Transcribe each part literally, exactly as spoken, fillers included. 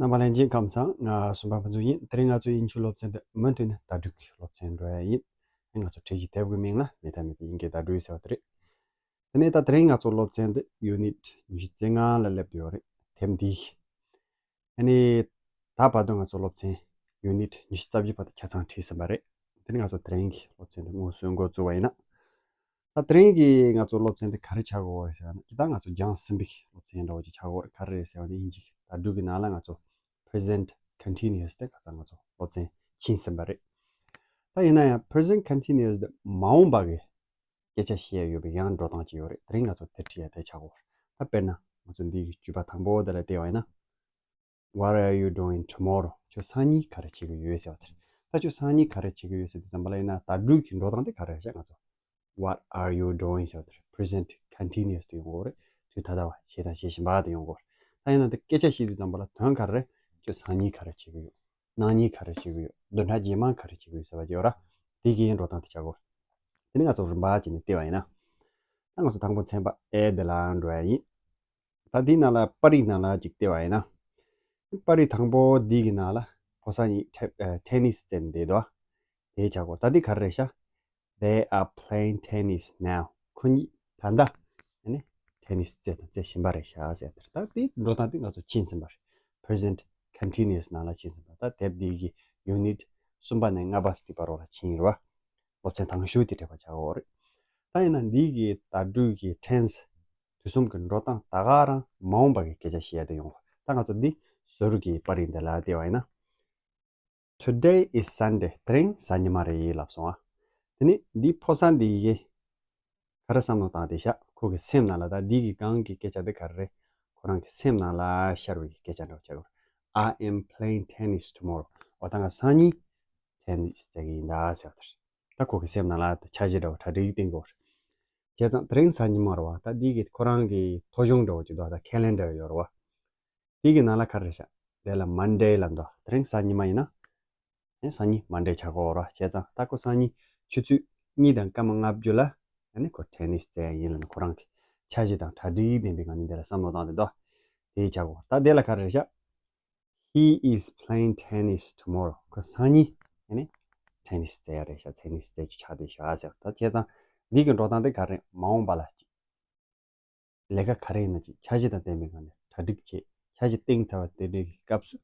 རྣམ་པ་ལྷན་རྒྱས་ཁམས་བཟང་། ང་སུམ་པ་ཕུན་ཚོགས་ཡིན། དེ་རིང་ང་ཚོའི་དབྱིན་ཇིའི་སློབ་ཚན་འདི་མུ་མཐུད་ནས་བརྡ་སྤྲོད་ཀྱི་སློབ་ཚན་འགྲོ་ཡ་ཡིན། ང་ཚོ་བྲིས་ཀྱི་དེབ་ཀྱི་མིང་ལ་མེད་ཐབས་མེད་པའི་དབྱིན་སྐད་བརྡ་སྤྲོད་ཟེར་བ་དེ་རེད། དེ་ནས་ད་དེ་རིང་ང་ཚོ་སློབ་ཚན་འདི་ཡུ་ནིཊ་ཉི་ཤུ་རྩ་ལྔ་ལ་སླེབས་བསྡད་ཡོད་རེད། དེབ་འདིའི། ཨ་ནི། ད་བར་དུ་ང་ཚོ་སློབ་ཚན་ཡུ་ནིཊ་ཉི་ཤུ་རྩ་བཞི་བར་དུ་ཆ་ཚང་བྲིས་ཟིན་པ་རེད། དེ་ནི་ང་ཚོ་དེ་རིང་གི་སློབ་ཚན་འདི་དངོས་སུ་འགོ་བཙུགས་པ་ཡིན་ན། ད་དེ་རིང་གི་ང་ཚོ་སློབ་ཚན་འདི་ག་རེ་ཆགས་ཀྱི་ཡོད་རེད་ཟེར་ན། ཇི་ལྟར་ང་ཚོ་སྦྱངས་ཟིན་པའི་སློབ་ཚན་འདྲ་བོ་ཅིག་ཆགས་ཀྱི་ཡོད་རེད། ག་རེ་རེད་ཟེར་བ་ནི། དབྱིན་ཇི་གི་བརྡ་སྤྲོད་ཀྱི་ནང་ལ་ང་ཚོ་present continuous དེ་ཁ་སང་ང་ཚོ་སློབ་ཚན་ཕྱིན་ཟིན་པ་རེད། ད་ཡིན་ན་ཡང་present continuous དེ་མ་འོངས་པ་གི་སྐད་ཆ་བཤད་ཡ་ཡོད་པའི་ཡང་འགྲོ་སྟངས་ཅིག་ཡོད་རེད། དེ་རིང་ང་ཚོ་དེ་ཁྲིད་ཡ་དེ་ཆགས་ཀྱི་ཡོད་རེད། ད་དཔེར་ན་ང་ཚོ་འདི་གི་བརྗོད་པ་དང་པོ་དེ་ལ་བལྟས་པ་ཡིན་ན། What are you doing tomorrow? ཁྱོད་སང་ཉིན་ག་རེ་བྱེད་ཀྱི་ཡོད་ཟེར་བ་དེ་རེད། ད་ཁྱོད་སང་ཉིན་ག་རེ་བྱེད་ཀྱི་ཡོད་ཟེར་དུས་ཙམ་པ་ལ་ཡིན་ན། བརྡ་སྤྲོད་ཀྱི་འགྲོ་སྟངས་དེ་ག་རེ་རེད་ཤག་ང་ཚོ། What are you doing ཟེར་བ་དེ་རེད། present continuous དེ་ཡོང་གི་ཡོད་རེད། དུས་ད་ལྟ་བ་བྱས་དང་བྱེད་བཞིན་པ་དེ་ཡོང་གི་ཡོད་རེད། ད་ཡིན་ན་དེ་སྐད་ཆ་བཤད་དུས་ཙམ་པ་ལ་དོན་ག་རེ་རེད། ཁྱོད་སང་ཉིན་ག་རེ་བྱེད་ཀྱི་ཡོད། གནངས་ཉིན་ག་རེ་བྱེད་ཀྱི་ཡོད། བདུན་ཕྲག་རྗེས་མ་ག་རེ་བྱེད་ཀྱི་ཡོད་ཟེར་བ་ཅིག་ཡོད་ར། དེ་གི་འགྲོ་སྟངས་དེ་ཆགས་ཀྱི་ཡོད་རེད། དེ་ནི་ང་ཚོ་རིམ་པ་བྱས་ནས་བལྟས་པ་ཡིན་ན། ད་ང་ཚོ་དང་པོ་ཚན་པ་A དེ་ལ་འགྲོ་ཡ་ཡིན། ད་འདིའི་ནང་ལ་པར་རིས་ནང་ལ་ཅིག་བལྟས་པ་ཡིན་ན། པར་རིས་དང་པོ་འདི་གི་ནང་ལ་ཕོ་གསར་གཉིས་ཊེ་ཨ་ཊེ་ནིས་རྩེ་ནས་བསྡད་འདུག་དེ་ཆགས་ཀྱི་ཡོད་རེད། ད་འདི་ག་རེ་རེད་ཤག They are playing tennis now. ཁོ་གཉིས་ད་ལྟ་ཨ་ནི་ཊེ་ནིས་རྩེ་དང་རྩེ་བཞིན་པ་རེད་ཤག་ཟེར་དེ་རེད། ད་འདི་འགྲོ་སྟངས་འདི་ང་ཚོ་ཕྱིན་ཟིན་པ་རེད། present continuous ནང་ལ་ཕྱིན་ཟིན་པ། ད་དེབ་འདི་གི་ཡུ་ནིཊ་གསུམ་པ་ནས་ལྔ་པ་ཙམ་བར་ལ་ཕྱིན་ཡོད་རེད་བ། སློབ་ཚན་དང་ཤོས་དེ་འགྲིག་པ་ཆགས་ཀྱི་ཡོད་རེད། ད་ཡིན་ན་འདི་གི་བརྡ་སྤྲོད་ཀྱི་ཊེན་སི། དུས་གསུམ་གྱི་འགྲོ་སྟངས་ད་ག་རང་མ་འོངས་པ་གི་སྐད་ཆ་བཤད་ཡ་དེ་ཡོང་གི་ཡོད་རེད། ད་ང་ཚོ་འདི་ཟུར་གྱི་པར་རིས་འདི་ལ་བལྟས་པ་ཡིན་ན། Today is Sunday. དེ་རིང་གཟའ་ཉི་མ་རེད་ལབ་སོང་ཨ། དེ་ནི་འདི་ཕོ་གསར་འདི་ཡིས་ག་རེ་བསམ་བློ་བཏང་བསྡད་ཤག་ཁོ་གི་སེམས་ནང་ལ། ད་འདི་གི་སྒང་གི་སྐད་ཆ་འདི་ག་རེ་རེད། ཁོ་རང་གི་སེམས་ནང་ལ་ཤར་བའི་སྐད་ཆ་འདྲ་བོ་ཆགས་ཀྱི་ཡོད་རེད། I am playing tennis tomorrow. འོ་ད་ང་སང་ཉིན་ཊེ་ནིས་རྩེ་གི་ཡིན་ད་ཟེར་བ་དེ་རེད། ད་ཁོ་གི་སེམས་ནང་ལ་ད་འཆར་གཞི་འདྲ་བོ་གྲ་སྒྲིག་བཏིང་གི་ཡོད་རེད། བྱས་ཙང་དེ་རིང་གཟའ་ཉི་མ་རེད་བ། ད་འདི་གི་ཁོ་རང་གི་ཐོ་གཞུང་འདྲ་བོ་ཅིག་འདུག་ད་ཁེ་ལེན་ཌར་ཡོད་རེད་བ། དེ་གི་ནང་ལ་ག་རེ་རེད་ཤག་དེ་ལ་མན་ཌེ་ལབ་འདུག་དེ་རིང་གཟའ་ཉི་མ་ཡིན་ན། ཨེ་སང་ཉིན་མན་ཌེ་ཆགས་ཀྱི་ཡོད་རེད་བ། བྱས་ཙང་ད་ཁོ་སང་ཉིན་ཆུ་ཚོད་གཉིས་དང་སྐར་མ་ལྔ་བཅུ་ལ་ཨ་ནི་ཁོ་ཊེ་ནིས་རྩེ་ཡ་ཡིན་ལབ་ནས་ཁོ་རང་གི་འཆར་གཞི་དང་གྲ་སྒྲིག་ལྡན་པའི་ངང་ནས་དེ་ལ་བསམ་བློ་བཏང་བསྡད་འདུག་དེ་ཆགས་ཀྱི་ཡོད་རེད། ད་དེ་ལ་ག་རེ་རེད་ཤག He is playing tennis tomorrow. ཁོ་སང་ཉིན་ཨ་ནི་ཊེ་ནིས་རྩེ་ཡ་རེད་ཤག་ཊེ་ནིས་རྩེ་རྒྱུ་ཆགས་བསྡད་ཤག་ཟེར། ད་བྱས་ཙང་འདི་གི་འགྲོ་སྟངས་དེ་ག་རེ་རེད། མ་འོངས་པ་ལ་ཅིག་ལས་ཀ་ག་རེ་ཡིན་ན་ཅིག་འཆར་གཞི་དང་ལྡན་པའི་ངང་ནས་གྲ་སྒྲིག་བྱེད། འཆར་གཞི་བཏིང་ཚར་བ་དེ་འདྲའི་གི་སྐབས་སུ་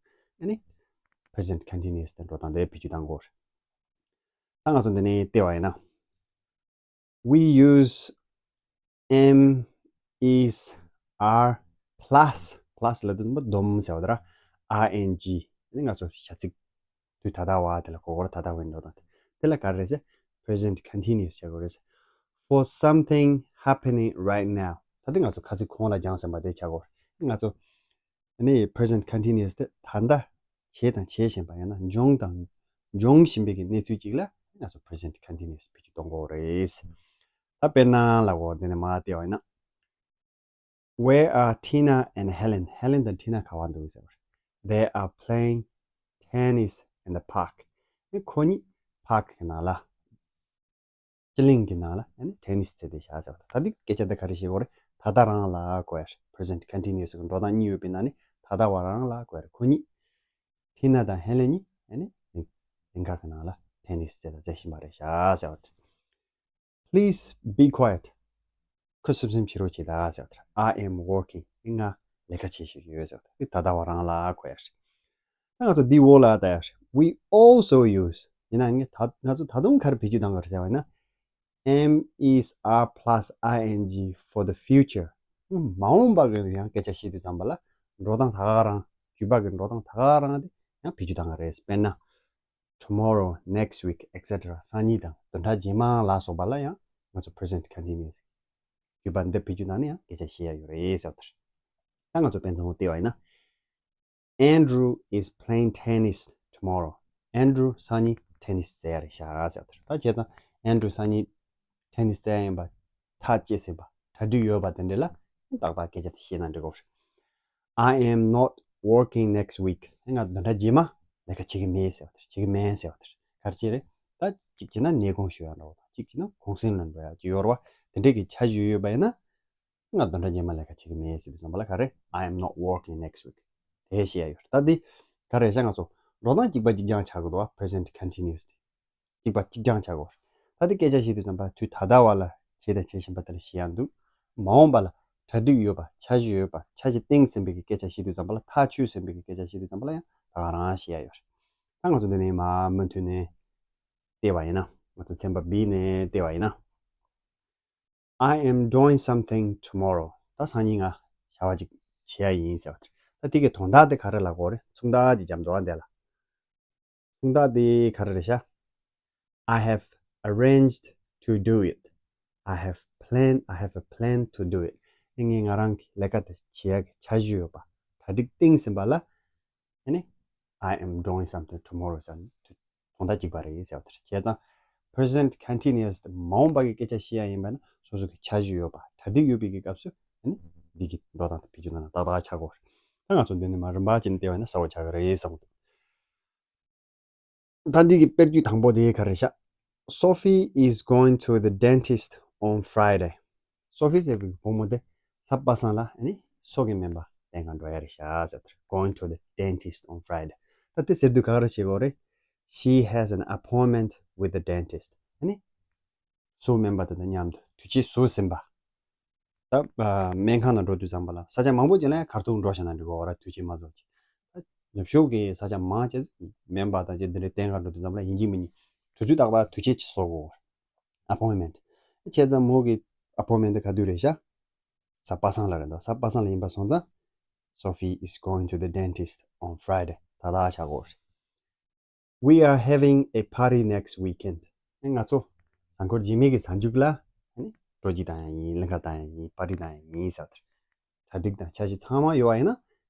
ཨ་ནི་present continuous དེ་འགྲོ་སྟངས་དེ་བེད་སྤྱོད་གཏང་དགོས་རེད། ད་ང་ཚོ་འདི་ནས་བལྟས་པ་ཡིན་ན། We use am, is, are plus, plus ལབ་དུས་ཙམ་པ་སྡོམ་ཟེར་བ་དེ་ར། ing ནི་ང་ཚོ་བྱ་ཚིག་དུས་ད་ལྟ་བ་དེ་ལ་གོ་གོ་ར། ད་ལྟ་བའི་འགྲོ་སྟངས་དེ་ལ་ག་རེ་རེད་ཟེར། present continuous བྱ་དགོས་རེད་ཟེར། For something happening right now. ད་ལྟ་ང་ཚོ་ཁ་ཚིག་གོང་ལ་སྦྱངས་ཟིན་པ་དེ་བྱ་དགོས་རེད། ང་ཚོ་ནི་present continuous དེ་ད་ལྟ་བྱས་དང་བྱེད་བཞིན་པ་ཡང་ན་འབྱུང་དང་འབྱུང་བཞིན་པའི་གི་གནས་ཚུལ་ཅིག་ལ་ང་ཚོ་present continuous བེད་སྤྱོད་གཏོང་དགོས་རེད། ད་དཔེར་ན་ལབ་དགོས་རེད། འདི་ནས་མར་བལྟས་པ་ཡིན་ན། Where are Tina and Helen? Helen དང་Tina ག་པར་འདུག་ཟེར་བ་རེད། They are playing tennis in the park. ཁོ་གཉིས་park གི་ནང་ལ། སྤྱི་གླིང་གི་ནང་ལ་ཨ་ནི་ཊེ་ནིས་རྩེ་བསྡད་ཤག་ཟེར་བ་དང་། ད་འདི་སྐད་ཆ་འདི་ག་རེ་བཤད་ཀྱི་ཡོད་རེད། ད་ལྟ་རང་ལ་གོ་ཡ་རེད། present continuous གི་འགྲོ་སྟངས་གཉིས་ཡོད་པའི་ནང་ནས་ད་ལྟ་བ་རང་ལ་གོ་ཡ་རེད། ཁོ་གཉིས་ཐི་ན་དང་ཧེ་ལེན་གཉིས་ཨ་ནི་གླིང་ག་གི་ནང་ལ་ཊེ་ནིས་རྩེ་དང་རྩེ་བཞིན་པ་རེད་ཤག་ཟེར་བ་དང་། Please be quiet. ཁུ་སིམ་སིམ་བྱེད་རོགས་བྱེད་ད་ཟེར་བ་དང་། I am working. ང་ལས་ཀ་བྱེད་བཞིན་ཡོད་ཟེར་བ་དང་། འདི་ད་ལྟ་བ་རང་ལ་གོ་ཡ་རེད། ད་ང་ཚོ་འདི་འོག་ལ་ལྟ་ཡ་རེད། We also use. ཡིན་ན་ངས་ད་ང་ཚོ་ད་དུང་ག་རེ་བེད་སྤྱོད་གཏང་གི་རེད་ཟེར་བ་ཡིན་ན། am, is, are plus ing for the future. མ་འོངས་པ་གི་ཡང་སྐད་ཆ་བཤད་དུས་ཙམ་པ་ལ་འགྲོ་སྟངས་ད་ག་རང་། བརྗོད་པ་གི་འགྲོ་སྟངས་ད་ག་རང་དེ་ཡང་བེད་སྤྱོད་གཏང་གི་རེད། དཔེར་ན། tomorrow, next week, et cetera. སང་ཉིན་དང་བདུན་ཕྲག་རྗེས་མ་ལ་སོགས་པ་ལ་ཡང་ང་ཚོ་present continuous བརྗོད་པ་འདི་བེད་སྤྱོད་གཏང་ནས་ཡང་སྐད་ཆ་བཤད་ཡ་ཡོད་རེད་ཟེར་བ་དེ་རེད། ད་ང་ཚོ་དཔེ་མཚོན་བལྟས་པ་ཡིན་ན། Andrew is playing tennis tomorrow. Andrew སང་ཉིན་ཊེ་ནིས་རྩེ་ཡ་རེད་ཤག་ཟེར་བ་དེ་རེད། ད་བྱས་ཙང་Andrew སང་ཉིན་ཊེ་ནིས་རྩེ་ཡ་ཡིན་པ་ཐག་བཅད་ཟིན་པ། གྲ་སྒྲིག་ཡོད་པ་དེ་འདྲ་ལ་ཏག་ཏག་སྐད་ཆ་དེ་བཤད་ན་འགྲིག་གོ་རེད། I am not working next week. ང་བདུན་ཕྲག་རྗེས་མ་ལས་ཀ་བྱེད་ཀྱི་མེད་ཟེར་བ་དེ་རེད། བྱེད་ཀྱི་མེད་ཟེར་བ་དེ་རེད། ག་རེ་བྱེད་རེད། ད་གཅིག་བྱས་ན་ནད་དགོངས་ཞུ་ཡ་འདྲ་བོ་དང་། གཅིག་བྱས་ན་གུང་སེང་ལ་འགྲོ་ཡ་ཅིག་ཡོད་རེད་བ། དེ་འདྲས་ཀྱི་འཆར་གཞི་ཡོད་པ་ཡིན་ན། ང་བདུན་ཕྲག་རྗེས་མ་ལས་ཀ་བྱེད་ཀྱི་མེད་ཟེར་དུས་ཙམ་པ་ལ་ག་རེ། I am not working next week. དེ་བཤད་ཡ་ཡོད་རེད། ད་འདི་ག་རེ་ཤག་ང་ཚོ་འགྲོ་སྟངས་གཅིག་པ་གཅིག་རྐྱང་ཆགས་དགོས་འདུག་བ། present continuous དེ་གཅིག་པ་གཅིག་རྐྱང་ཆགས་དགོས་རེད། ད་འདི་སྐད་ཆ་བཤད་དུས་ཙམ་པ་དུས་ད་ལྟ་བ་ལ་བྱས་དང་བྱེད་བཞིན་པ་དེ་ལ་བཤད་ཡ་འདུག་མ་འོངས་པ་ལ་གྲ་སྒྲིག་ཡོད་པ། འཆར་གཞི་ཡོད་པ། འཆར་གཞི་བཏིང་ཟིན་པའི་གི་སྐད་ཆ་བཤད་དུས་ཙམ་པ་ལ། ཐག་ཆོད་ཟིན་པའི་གི་སྐད་ཆ་བཤད་དུས་ཙམ་པ་ལ་ཡང་ད་ག་རང་བཤད་ཡ་ཡོད་རེད། ད་ང་ཚོ་འདི་ནས་མར་མུ་མཐུད་ནས་བལྟས་པ་ཡིན་ན། ང་ཚོ་ཚན་པ་B ནས་བལྟས་པ་ཡིན་ན། I am doing something tomorrow. ད་སང་ཉིན་ང་བྱ་བ་ཅིག་བྱེད་ཡ་ཡིན་ཟེར་བ་དེ་རེད། ད་དེ་གི་དོན་དག་དེ་ག་རེ་ལབ་དགོས་རེད། མཚུངས་རྟགས་ཅིག་རྒྱབ་འདུག་ཨ་འདི་ལ། མཚུངས་རྟགས་དེ་ག་རེ་རེད་ཤག I have arranged to do it. I have planned, I have planned to do it. ངས་ང་རང་གི་ལས་ཀ་དེ་བྱེད་ཡ་གི་འཆར་གཞི་ཡོད་པ། གྲ་སྒྲིག་བཏིང་ཟིན་པ་ལ། ཨ་ནི། I am doing something tomorrow ཟེར་ནས་དོན་དག་གཅིག་པ་རེད་ཟེར་བ་དེ་རེད། བྱས་ཙང་present continuous དེ་མ་འོངས་པ་གི་སྐད་ཆ་བཤད་ཡ་ཡིན་པ་ན། སོ་སོ་གི་འཆར་གཞི་ཡོད་པ། གྲ་སྒྲིག་ཡོད་པའི་གི་སྐབས་སུ་ཨ་ནི་འདི་གི་འགྲོ་སྟངས་དེ་བེད་སྤྱོད་གནང་ན་ཏག་ཏག་ཆགས་ཀྱི་ཡོད་རེད། ད་ང་ཚོ་འདི་ནས་མར་རིམ་པ་བྱས་ནས་བལྟས་པ་ཡིན་ན་གསལ་པོ་ཆགས་ཀྱི་རེད་བསམ་གྱི་འདུག་ད་འདི་གི་དཔེར་བརྗོད་དང་པོ་དེ་ག་རེ་ཤག Sophie is going to the dentist on Friday. Sophie ཟེར་བའི་བུ་མོ་དེ་གཟའ་པ་སངས་ལ་ཨ་ནི་སོ་གི་སྨན་པ་བསྟེན་ག་འགྲོ་ཡ་རེད་ཤག་ཟེར། Going to the dentist on Friday. ད་དེ་ཟེར་དུས་ག་རེ་བྱེད་དགོས་རེད། She has an appointment with the dentist. ཨ་ནི་སོ་སྨན་པ་དེ་དང་མཉམ་དུ་དུས་ཆེན་བཟོ་ཟིན་པ། ད་ཨ་སྨན་ཁང་ནང་འགྲོ་དུས་ཙམ་པ་ལ། ས་ཆ་མང་པོ་ཅིག་ལ་ཡང་ཁ་ཐུག་འགྲོ་བཞག་ན་འགྲིག་གོ་ར། དུས་ཆེན་མ་བཟོ་ཅིག་ད་ནུབ་ཕྱོགས་ཀྱི་ས་ཆ་མང་ཆེ་སྨན་པ་དང་ཅིག་འདི་འདྲའི་བསྟེན་ག་འགྲོ་དུས་ཙམ་པ་ལ་ཡིན་གཅིག་མིན་གཉིས་དུས་ཚོད་ཏག་ཏག་དུས་ཆེན་ཅིག་བཟོ་དགོས། Appointment. བྱས་ཙང་མོ་གི་appointment དེ་ག་དུས་རེད་ཤག་གཟའ་པ་སངས་ལ་རེད་འདུག་གཟའ་པ་སངས་ལ་ཡིན་པ་སོང་ཙང་། Sophie is going to the dentist on Friday. ད་ད་ཆགས་དགོས་རེད། We are having a party next weekend. ང་ཚོ་གཟའ་འཁོར་རྗེས་མའི་གི་གཟའ་མཇུག་ལ་ཨ་ནི་སྤྲོ་སྐྱིད་བཏང་ཡ་ཡིན། གླིང་ག་བཏང་ཡ་ཡིན། པར་ཊི་བཏང་ཡ་ཡིན་ཟེར་བ་དེ་རེད། གྲ་སྒྲིག་དང་འཆར་གཞི་ཚང་མ་ཡོད་པ་ཡིན་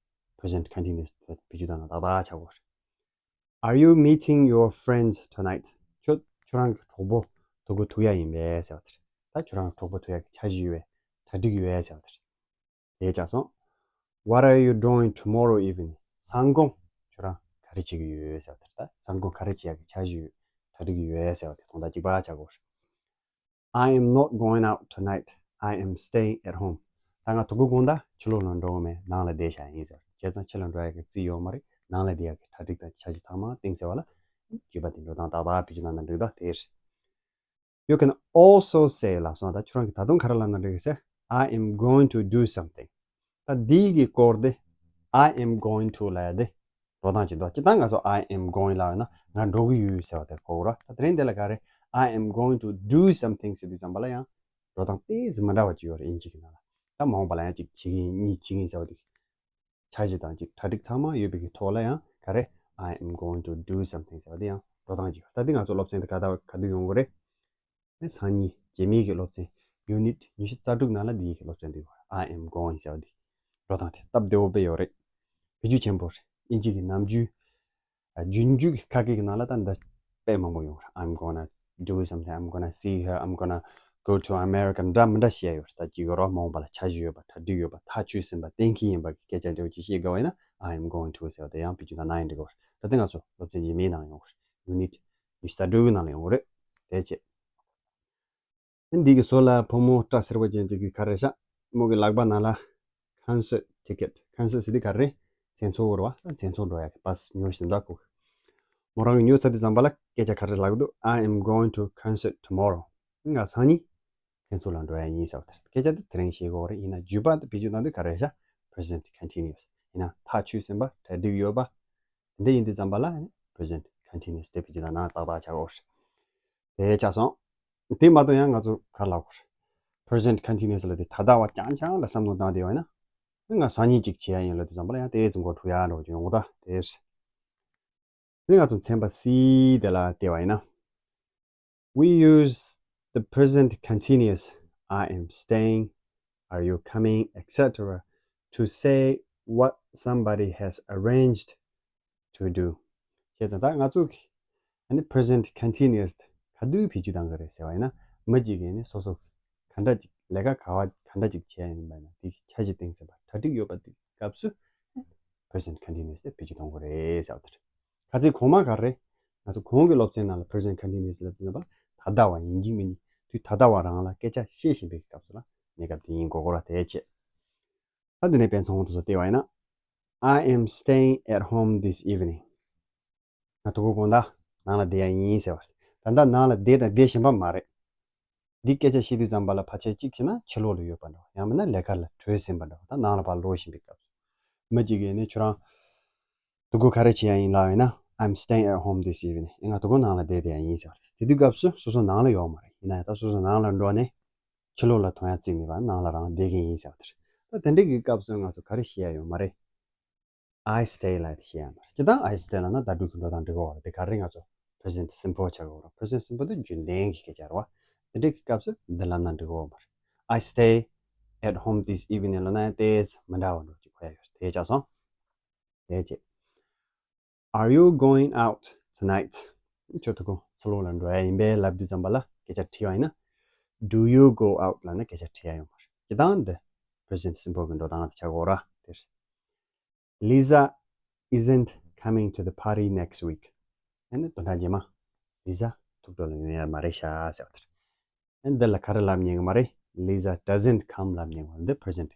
ན་present continuous དེ་བེད་སྤྱོད་བཏང་ན་ཏག་ཏག་ཆགས་ཀྱི་ཡོད་རེད། Are you meeting your friends tonight? ཁྱོད་ཁྱོད་རང་གི་གྲོགས་པོ་དོ་དགོང་ཐུག་ཡ་ཡིན་པས་ཟེར་བ་དེ་རེད། ད་ཁྱོད་རང་གི་གྲོགས་པོ་ཐུག་ཡ་གི་འཆར་གཞི་ཡོད་པས། གྲ་སྒྲིག་ཡོད་པས་ཟེར་བ་དེ་རེད། དེ་ཆགས་སོང་། What are you doing tomorrow evening? སང་དགོང་ཁྱོད་རང་ག་རེ་བྱེད་ཀྱི་ཡོད་ཟེར་བ་དེ་རེད། ད་སང་དགོང་ག་རེ་བྱེད་ཡ་གི་འཆར་གཞི་ཡོད། གྲ་སྒྲིག་ཡོད་ཟེར་བ་དེ་དོན་དག་གཅིག་པ་ཆགས་ཀྱི་ཡོད་རེད། I am not going out tonight. I am staying at home. ད་ང་དོ་དགོང་དགོང་དག་ཕྱི་ལོགས་ལ་འགྲོ་གི་མེད། ནང་ལ་བསྡད་བཞག་ཡིན་ཟེར། བྱས་ཙང་ཕྱི་ལ་འགྲོ་ཡ་གི་རྩིས་ཡོད་མ་རེད། ནང་ལ་བསྡད་ཡ་གི་གྲ་སྒྲིག་དང་འཆར་གཞི་ཚང་མ་བཏིང་ཟེར་བ་ལ། བརྗོད་པ་དེ་འགྲོ་སྟངས་ཏག་ཏག་བེད་སྤྱོད་གནང་ན་འགྲིག་ད་དེ་རེད། You can also say ལབ་སོང་། ད་ཁྱོད་རང་གིས་ད་དུང་ག་རེ་ལབ་ན་འགྲིག་གི་ཟེར། I am going to do something. ད་འདི་གི་སྐོར་དེ། I am going to ལབ་ཡ་དེ་འགྲོ་སྟངས་ཅིག་འདུག་སྤྱིར་བཏང་ང་ཚོ་I am going ལབ་ཡོད་ན་ང་འགྲོ་གི་ཡོད་ཟེར་བ་དེ་གོ་གི་རེད། ད་དེ་རིང་འདི་ལ་ག་རེ། I am going to do something ཟེར་དུས་ཙམ་པ་ལ་ཡང་འགྲོ་སྟངས་ཏོག་ཙམ་མི་འདྲ་བ་ཅིག་ཡོད་རེད། དབྱིན་ཇི་གི་ནང་ལ། ད་མ་འོངས་པ་ལ་ཡང་གཅིག་བྱེད་ཀྱི་ཡིན། གཉིས་བྱེད་ཀྱི་ཡིན་ཟེར་བ་དེ། འཆར་གཞི་དང་གཅིག་གྲ་སྒྲིག་ཚང་མ་ཡོད་པའི་གི་ཐོག་ལ་ཡང་ག་རེ། I am going to do something ཟེར་བ་དེ་ཡང་འགྲོ་སྟངས་ཅིག་ཡོད། ད་འདི་ང་ཚོ་སློབ་ཚན་དེ་ག་ད་ག་དུས་ཡོང་གི་རེད། ནས་སང་ཉིན་རྗེས་མའི་གི་སློབ་ཚན་unit ཉི་ཤུ་རྩ་དྲུག་ནང་ལ་འདི་གི་སློབ་ཚན་འདི་ཡོད། I am going ཟེར་བ་འདི་འགྲོ་སྟངས་དེ་སྟབས་བདེ་བོ་དཔེ་ཡོད་རེད། བེད་སྤྱོད་ཆེན་པོ་རེད། དབྱིན་ཇི་གི་ནམ་རྒྱུན་ཨ་རྒྱུན་རྒྱུད་ཀྱི་ཁ་སྐད་ཀྱི་ནང་ལ་ད་འདི་དཔེ་མང་པོ་ཡོང་རེད། I'm gonna do something. I'm gonna see her. I'm gonna go to America. འདྲ་མི་འདྲ་བཤད་ཡོད་རེད། ད་གཅིག་གི་རོགས་མ་འོངས་པ་ལ་འཆར་གཞི་ཡོད་པ། གྲ་སྒྲིག་ཡོད་པ། ཐག་ཆོད་ཟིན་པ། གཏན་འཁེལ་ཡིན་པ་གི་སྐད་ཆ་འདྲ་བོ་ཅིག་བཤད་དགོས་པ་ཡིན་ན། I'm going to ཟེར་བ་དེ་ཡང་བེད་སྤྱོད་གནང་ན་ཡང་འགྲིག་གི་རེད། ད་ལྟ་ང་ཚོ་སློབ་ཚན་རྗེས་མའི་ནང་ཡོང་གི་རེད། unit ཉི་ཤུ་རྩ་དྲུག་གི་ནང་ལ་ཡོང་གི་རེད། དེ་བྱས། འདི་གི་བཟོ་ལ་ཕོ་མོ་སྐྲ་སེར་པོ་ཅན་ཅིག་གིས་ག་རེ་ཤག་མོ་གི་ལག་པ་ནང་ལ་concert ticket། concert ཟེར་དུས་ག་རེ། མཚན་ཚོགས་འགྲོ་བ། མཚན་ཚོགས་འགྲོ་ཡ་གི་པཱ་སི་ཉོ་བཞིན་འདུག་གོ། མོ་རང་གིས་ཉོས་ཚར་དུས་ཙམ་པ་ལ་སྐད་ཆ་ག་རེ་ལབ་འདུག I am going to concert tomorrow. ང་སང་ཉིན་མཚན་ཚོགས་ལ་འགྲོ་ཡ་ཡིན་ཟེར་བ་དེ། སྐད་ཆ་དེ་དེ་རིང་བཤད་དགོས་རེད། ཡིན་ན་བརྗོད་པ་དེ་བེད་སྤྱོད་གནང་དུས་ག་རེ་ཤག present continuous། ཡིན་ན་ཐག་ཆོད་ཟིན་པ། གྲ་སྒྲིག་ཡོད་པ། དེ་འདྲ་ཡིན་དུས་ཙམ་པ་ལ་present continuous དེ་བེད་སྤྱོད་གནང་ན་ཏག་ཏག་ཆགས་ཀྱི་ཡོད་རེད། དེ་ཆགས་སོང་། དེ་མ་གཏོགས་ཡང་ང་ཚོ་ག་རེ་ལབ་དགོས་རེད། present continuous ལབ་དེ་ད་ལྟ་བ་རྐྱང་རྐྱང་ལ་བསམ་བློ་བཏང་བསྡད་པ་ཡིན་ན། ང་སང་ཉིན་ཅིག་བྱེད་ཡ་ཡིན་ལབ་དུས་ཙམ་པ་ལ་ཡང་དེ་ཙམ་གོ་འཁྲུག་ཡ་འདྲ་བོ་ཅིག་ཡོང་གི་ད་དེ་རེད། དེ་ང་ཚོ་ཚན་པ་C དེ་ལ་བལྟས་པ་ཡིན་ན། We use the present continuous, I am staying, are you coming, et cetera, to say what somebody has arranged to do. བྱས་ཙང་ད་ང་ཚོ་གི་ཨ་ནི་present continuous དེ་ག་དུས་བེད་སྤྱོད་གཏང་གི་རེད་ཟེར་བ་ཡིན་ན། མི་གཅིག་གིས་ནི་སོ་སོ་ག་འདྲ་ཅིག་ལས་ཀ་ག་བ་ག་འདྲ་ཅིག་བྱས་ཡིན་པ་ཡིན་ན། དེ་གི་འཆར་གཞི་བཏིང་ཟིན་པ། གྲ་སྒྲིག་ཡོད་པ་དེ་སྐབས་སུ་present continuous དེ་བེད་སྤྱོད་གཏོང་གི་རེད་ཟེར་བ་དེ་རེད། ཁ་ཚིག་གོང་མ་ག་རེ། ང་ཚོ་གོང་གི་སློབ་ཚན་ནང་ལ་present continuous ལབ་དུས་ཙམ་པ་ད་ལྟ་བ་ཡིན་གཅིག་མིན་གཉིས་དུས་ད་ལྟ་བ་རང་ལ་སྐད་ཆ་བཤད་བཞིན་པའི་སྐབས་སུ་ལ་གནས་སྐབས་དེ་ཡིན་དགོས་ཀྱི་རེད། དེ་བྱས། ད་འདི་ནས་དཔེ་མཚོན་དེ་ཚོ་བལྟས་པ་ཡིན་ན། I am staying at home this evening. ང་དོ་དགོང་དག་ནང་ལ་བསྡད་ཡ་ཡིན་ཟེར་བ་རེད། ད་ལྟ་ནང་ལ་བསྡད་དང་བསྡད་བཞིན་པ་མ་རེད། འདི་སྐད་ཆ་བཤད་དུས་ཙམ་པ་ལ་ཕལ་ཆེར་གཅིག་བྱས་ན་ཕྱི་ལོགས་ལ་ཡོད་པ་འདྲ་བོ། ཡང་མིན་ན་ལས་ཀ་ལ་བྲོས་ཟིན་པ་འདྲ་བོ། ད་ནང་ལ་ཕར་ལོག་བཞིན་པའི་སྐབས་སུ། མི་གཅིག་གིས་ནི་ཁྱོད་རང་དོ་དགོང་ག་རེ་བྱེད་ཡ་ཡིན་ལབ་ཡིན་ན། I'm staying at home this evening. ང་དོ་དགོང་ནང་ལ་བསྡད་བསྡད་ཡ་ཡིན་ཟེར་བ་རེད། དེ་དུས་སྐབས་སུ་སོ་སོ་ནང་ལ་ཡོད་མ་རེད། ཡིན་ན་ཡང་ད་སོ་སོ་ནང་ལ་འགྲོ་ནས་ཕྱི་ལོགས་ལ་མཐོང་ཡ་རྩིས་མེད་པ་ནང་ལ་རང་བསྡད་མཁན་ཡིན་ཟེར་བ་དེ་རེད། ད་དེ་འདྲའི་གི་སྐབས་སུ་ང་ཚོ་ག་རེ་བཤད་ཡ་ཡོད་མ་རེད། I stay ལབ་དེ་བཤད་ཡ་མ་རེད། སྤྱིར་བཏང་I stay ལབ་ན་བརྡ་སྤྲོད་ཀྱི་འགྲོ་སྟངས་འགྲིག་གི་ཡོད་རེད། དེ་ག་རེ་ང་ཚོ་present simple ཆགས་ཀྱི་ཡོད་རེད། Present simple དེ་རྒྱུན་ལྡན་གྱི་སྐད་ཆ་རེད་བ། དེ་འདྲའི་གི་སྐབས་སུ་འདི་ལབ་ན་འགྲིག་གི་ཡོད་མ་རེད། I stay at home this evening ལབ་ན་ཡང་ཏོག་ཙམ་མི་འདྲ་བ་འདྲ་ཅིག་གོ་ཡ་ཡོད་རེད། དེ་ཆགས་སོང་། དེ་བྱས། Are you going out tonight? ཁྱོད་དོ་དགོང་ཕྱི་ལོགས་ལ་འགྲོ་ཡ་ཡིན་པས་ལབ་དུས་ཙམ་པ་ལ་སྐད་ཆ་དྲིས་པ་ཡིན་ན། Do you go out ལབ་ན་སྐད་ཆ་དྲིས་ཡ་ཡོད་མ་རེད། སྤྱིར་བཏང་འདི་present simple གི་འགྲོ་སྟངས་དེ་ཆགས་ཀྱི་ཡོད་རེད། དེར། Lisa isn't coming to the party next week. ཨ་ནི་བདུན་ཕྲག་རྗེས་མ་Lisa ཐུགས་སྤྲོ་ལ་ཡོང་ཡ་མ་རེད་ཤག་ཟེར་བ་དེར། ཨ་ནི་འདི་ལ་ག་རེ་ལབ་ཉན་གི་མ་རེད། Lisa doesn't come ལབ་ཉན་གི་མ་རེད། འདི་present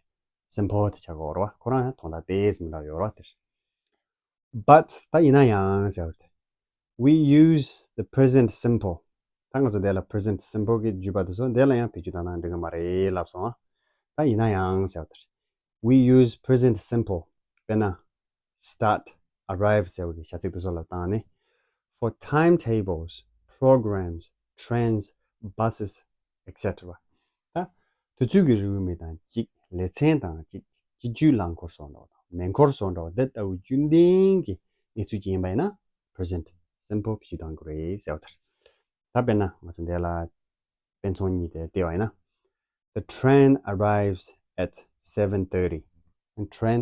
simple དེ་ཆགས་ཀྱི་ཡོད་རེད་བ། ཁོ་རང་ཡང་དོན་དག་ཏོག་ཙམ་མི་འདྲ་བ་ཡོད་རེད་བ་དེར། But ད་ཡིན་ན་ཡང་ཟེར་བ་དེ། We use the present simple. ད་ང་ཚོ་འདི་ལ་present simple གི་བརྗོད་པ་དེ་ཚོ་འདི་ལ་ཡང་བེད་སྤྱོད་བཏང་ན་འགྲིག་གི་མ་རེད་ལབ་སོང་ཨ། ད་ཡིན་ན་ཡང་ཟེར་བ་དེར། We use present simple. དཔེར་ན། Start, arrive ཟེར་བ་གི་བྱ་ཚིག་དེ་ཚོ་ལ་བཏང་ནས། For timetables, programs, trains, buses, et cetera. ད་དུས་ཚོད་ཀྱི་རེའུ་མིག་དང་གཅིག་ལེ་ཚན་དང་གཅིག་སྤྱི་སྤྱོད་རླངས་འཁོར་སོགས་འདྲ་བ་དང་མེ་འཁོར་སོགས་འདྲ་བ་འདི་ལྟ་བུ་རྒྱུན་ལྡན་གྱི་གནས་ཚུལ་ཅིག་ཡིན་པ་ཡིན་ན་present simple བེད་སྤྱོད་གཏང་དགོས་རེད་ཟེར་བ་དེར། ད་དཔེར་ན་ང་ཚོ་འདི་ལ་དཔེ་མཚོན་གཉིས་དེ་བལྟས་པ་ཡིན་ན། The train arrives at seven thirty. Train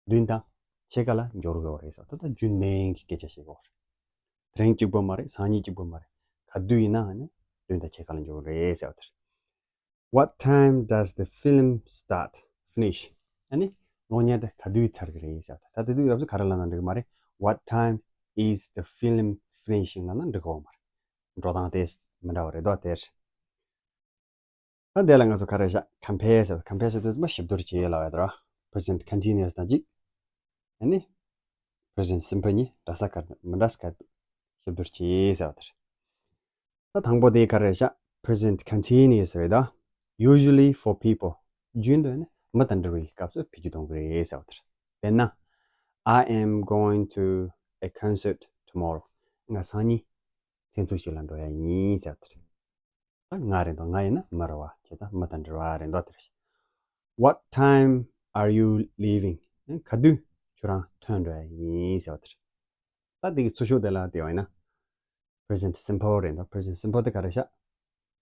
བདུན་དང་ཕྱེད་ཀ་ལ་འབྱོར་ཡོད་རེད་ཟེར་བ་ད་ལྟ་རྒྱུན་ལྡན་གྱི་སྐད་ཆ་བཤད་དགོས་རེད། དེ་རིང་གཅིག་པོ་མ་རེད། སང་ཉིན་གཅིག་པོ་མ་རེད། ག་དུས་ཡིན་ན་ནི་བདུན་དང་ཕྱེད་ཀ་ལ་འབྱོར་རེད་ཟེར་བ་དེར། What time does the film start, finish? ཨ་ནི་གློག་བརྙན་དེ་ག་དུས་ཚར་གི་རེད་ཟེར་བ་དེ་ད་དེ་དུས་རབས་སུ་ག་རེ་ལབ་ན་འགྲིག་གི་མ་རེད། What time is the film finishing? ལབ་ན་འགྲིག་གི་ཡོད་མ་རེད། འགྲོ་སྟངས་དེ་མི་འདྲ་བ་རེད་དོ་དེར། ད་དེ་ལ་ང་ཚོ་ག་རེ་བཞག compare ཟེར་བ། compare ཟེར་དུས་མ་ཞིབ་བསྡུར་བྱེད་ལབ་ཡ་དེ་ར། Present continuous དང་གཅིག་ཨ་ནི་present simple གཉིས་འདྲ་ས་ག་མི་འདྲ་ས་ག་ཞིབ་བསྡུར་བྱེད་ཟེར་བ་དེ་རེད། ད་དང་པོ་དེ་ག་རེ་བཞག present continuous རེད་ད། Usually for people. རྒྱུན་དུ་ནི་མི་དང་འབྲེལ་བའི་སྐབས་སུ་བེད་སྤྱོད་གཏོང་གི་རེད་ཟེར་བ་དེ་རེད། དཔེར་ན། I am going to a concert tomorrow. ང་སང་ཉིན་མཚན་ཚོགས་ཤིག་ལ་འགྲོ་ཡ་ཡིན་ཟེར་བ་དེ་རེད། ད་ང་རེད་འདུག་ང་ཡིན་ན་མི་རེད་བ། བྱས་ཙང་མི་དང་འབྲེལ་བ་རེད་འདུག་དེ་རེད། What time are you leaving? ག་དུས་ཁྱོད་རང་ཐོན་འགྲོ་ཡ་ཡིན་ཟེར་བ་དེ་རེད། ད་དེ་གི་ཚུར་ཤོག་དེ་ལ་བལྟས་པ་ཡིན་ན། Present simple རེད་འདུག Present simple དེ་ག་རེ་བཞག་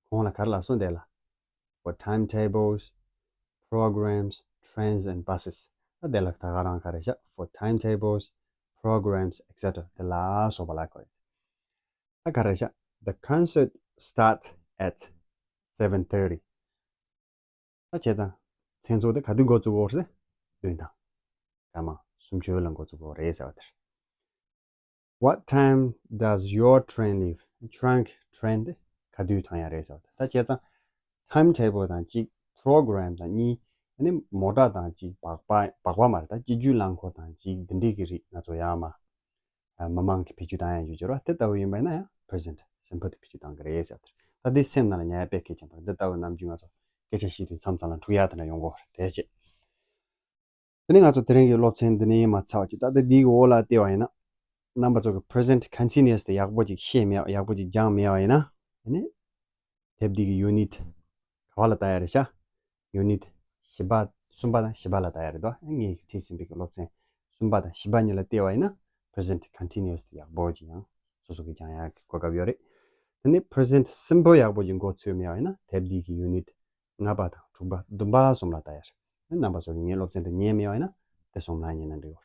གོང་ལ་ག་རེ་ལབ་སོང་དེ་ལ། For timetables, programs, trains and buses. ད་དེ་ལ་ད་ག་རང་ག་རེ་བཞག for timetables, programs, et cetera དེ་ལ་སོགས་པ་ལ་གོ་རེད། ད་ག་རེ་བཞག The concert starts at seven thirty. ད་བྱས་ཙང་མཚན་ཚོགས་དེ་ག་དུས་འགོ་བཙུགས་ཡོད་རེད། བདུན་དང་སྐར་མ་སུམ་ཅུ་ལ་འགོ་བཙུགས་ཡོད་རེད་ཟེར་བ་དེ་རེད། What time does your train leave? ཁྱོད་རང་གི་train དེ་ག་དུས་ཐོན་ཡ་རེད་ཟེར་བ་དེ། ད་བྱས་ཙང་timetable དང་གཅིག program དང་གཉིས། ཨ་ནི་མོ་ཊ་དང་གཅིག་སྦག་སྦག་སྦག་སྦག་མ་རེད། ད་སྤྱི་སྤྱོད་རླངས་འཁོར་དང་གཅིག་འདི་འདྲའི་གི་རིགས་ང་ཚོ་ཡར་མར་མི་མང་གི་བེད་སྤྱོད་བཏང་ཡ་ཡོད་ཀྱི་རེད་བ། དེ་ལྟ་བུ་ཡིན་པ་ཡིན་ན་ཡང་present simple དེ་བེད་སྤྱོད་བཏང་གི་རེད་ཟེར་བ་དེ་རེད། ད་འདི་སེམས་ནང་ལ་ཉར་ཡ་དཔེ་གལ་ཆེན་པོ་རེད། འདི་ལྟ་བུ་ནམ་རྒྱུན་ང་ཚོ་སྐད་ཆ་བཤད་དུས་མཚམས་མཚམས་ལ་འཁྲུག་ཡ་དེ་འདྲ་ཡོང་གི་ཡོད་རེད། དེ་བྱས། དེ་ནས་ང་ཚོ་དེ་རིང་གི་སློབ་ཚན་འདི་ནས་མར་ཚར་བ་ཅིག་ད་ལྟ་འདིའི་འོག་ལ་བལྟས་པ་ཡིན་ན། རྣམ་པ་ཚོ་གི་present continuous དེ་ཡག་པོ་ཅིག་ཤེས་མེད་ཡག་པོ་ཅིག་སྦྱངས་མེད་པ་ཡིན་ན། དེ་ནས་དེབ་འདི་གི་unit ག་པ་ལ་ལྟ་ཡ་རེད་ཤག unit བཞི་པ་གསུམ་པ་དང་བཞི་པ་ལ་ལྟ་ཡ་རེད་དོ། ངས་ཁྲིད་ཟིན་པའི་གི་སློབ་ཚན་གསུམ་པ་དང་བཞི་པ་གཉིས་ལ་བལྟས་པ་ཡིན་ན་present continuous དེ་ཡག་པོ་ཅིག་ཡང་སོ་སོ་གི་སྦྱང་ཡ་གི་གོ་སྐབས་ཡོད་རེད། དེ་ནས་present simple ཡག་པོ་ཅིག་མགོ་ཚོས་མེད་པ་ཡིན་ན་དེབ་འདི་གི་unit ལྔ་པ་དང་དྲུག་པ་བདུན་པ་གསུམ་ལ་ལྟ་ཡ་རེད། རྣམ་པ་ཚོ་གིས་ངའི་སློབ་ཚན་དེ་ཉན་མེད་པ་ཡིན་ན་དེ་གསུམ་ལ་ཉན་ན་འགྲིག་གི་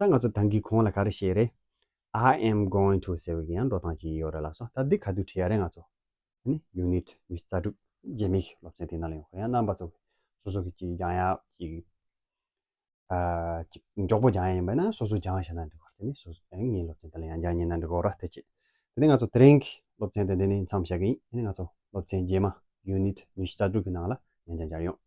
རེད། ད་ང་ཚོ་ད་གིན་གོང་ལ་ག་རེ་བཤད་རེད། I am going to ཟེར་བའི་གི་ཡང་འགྲོ་སྟངས་ཅིག་ཡོད་རེད་ལབ་སོང་། ད་འདི་ག་དུས་ཁྲིད་ཡ་རེད་ང་ཚོ། ཨ་ནི་unit ཉི་ཤུ་རྩ་དྲུག་རྗེས་མའི་གི་སློབ་ཚན་དེ་ནང་ལ་ཡོང་གི་རེད། ཡང་རྣམ་པ་ཚོ་གིས་སོ་སོ་གི་ཅིག་སྦྱང་ཡ་ཅིག་ཨ་ཅིག་མགྱོགས་པོ་སྦྱང་ཡ་ཡིན་པ་ན་སོ་སོ་སྦྱང་བྱས་ན་འགྲིག་གི་རེད། དེ་ནས་སོ་སོ་ཨ་ངའི་སློབ་ཚན་དེ་ལ་ཡང་བསྐྱར་ཉན་ན་འགྲིག་གི་རེད། དེ་བྱས། དེ་ནས་ང་ཚོ་དེ་རིང་གི་སློབ་ཚན་དེ་འདི་ནས་མཚམས་བཞག་གི་ཡིན། དེ་ནས་ང་ཚོ་སློབ་ཚན་རྗེས་མ་unit ཉི་ཤུ་རྩ་དྲུག་གི་ནང་ལ་ཡང་བསྐྱར་མཇལ་ཡོང་།